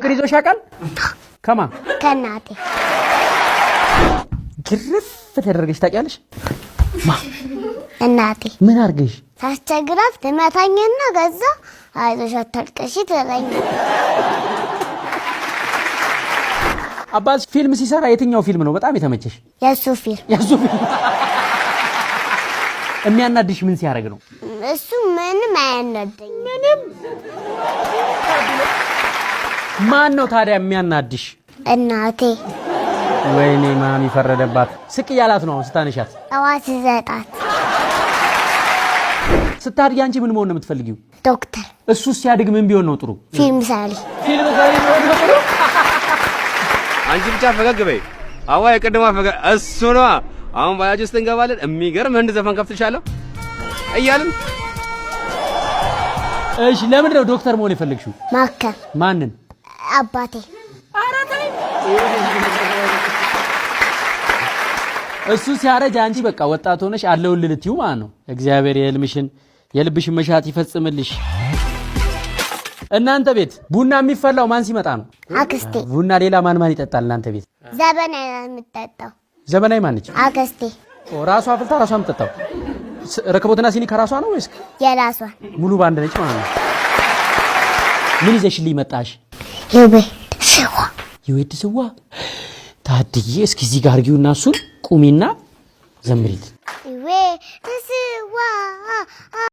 ፍቅር ይዞሽ ያውቃል? ከማ? ከእናቴ። ግርፍ ተደረገሽ ታውቂያለሽ? ማ? እናቴ። ምን አድርገሽ? ሳስቸግራት ትመታኝና ከዛ አይዞሽ አታልቅሺ ትለኛለች። አባት ፊልም ሲሰራ የትኛው ፊልም ነው በጣም የተመቸሽ? የእሱ ፊልም። የሱ ፊልም። የሚያናድሽ ምን ሲያደርግ ነው? እሱ ምንም አያናደኝም። ምንም። ማን ነው ታዲያ የሚያናድሽ? እናቴ። ወይኔ ማሚ ፈረደባት። ስቅ እያላት ነው አሁን ስታነሻት። ጠዋት ስሰጣት። ስታድጊ አንቺ ምን መሆን ነው የምትፈልጊው? ዶክተር። እሱ ሲያድግ ምን ቢሆን ነው ጥሩ? ፊልም ሰሪ። ፊልም ሰሪ ቢሆን ነው ጥሩ። አንቺ ብቻ ፈገግ በይ። አዋ የቅድሟ ፈገግ እሱ ነዋ። አሁን ባጃጅ ውስጥ እንገባለን። የሚገርም ህንድ ዘፈን ከፍትልሻለሁ እያልን። እሺ፣ ለምንድን ነው ዶክተር መሆን የፈለግሽው? ማከም። ማንን? አባቴ። እሱ ሲያረጅ አንቺ በቃ ወጣት ሆነሽ አለሁልህ ልትይው ማለት ነው። እግዚአብሔር የህልምሽን የልብሽን መሻት ይፈጽምልሽ። እናንተ ቤት ቡና የሚፈላው ማን ሲመጣ ነው? አክስቴ። ቡና ሌላ ማን ማን ይጠጣል እናንተ ቤት? ዘበናዊ ነው የምጠጣው። ዘመናዊ ማን ነች? አክስቴ። ኦ፣ ራሷ አፍልታ ራሷ የምትጠጣው። ረከቦትና ሲኒ ከራሷ ነው ወይስ? የራሷን። ሙሉ ባንድ ነች ማለት ነው። ምን ይዘሽልኝ መጣሽ? የቤት ስዋ። የወድ ስዋ። ታድዬ፣ እስኪ እዚህ ጋር አድርጊውና እሱን ቁሚና ዘምሪት።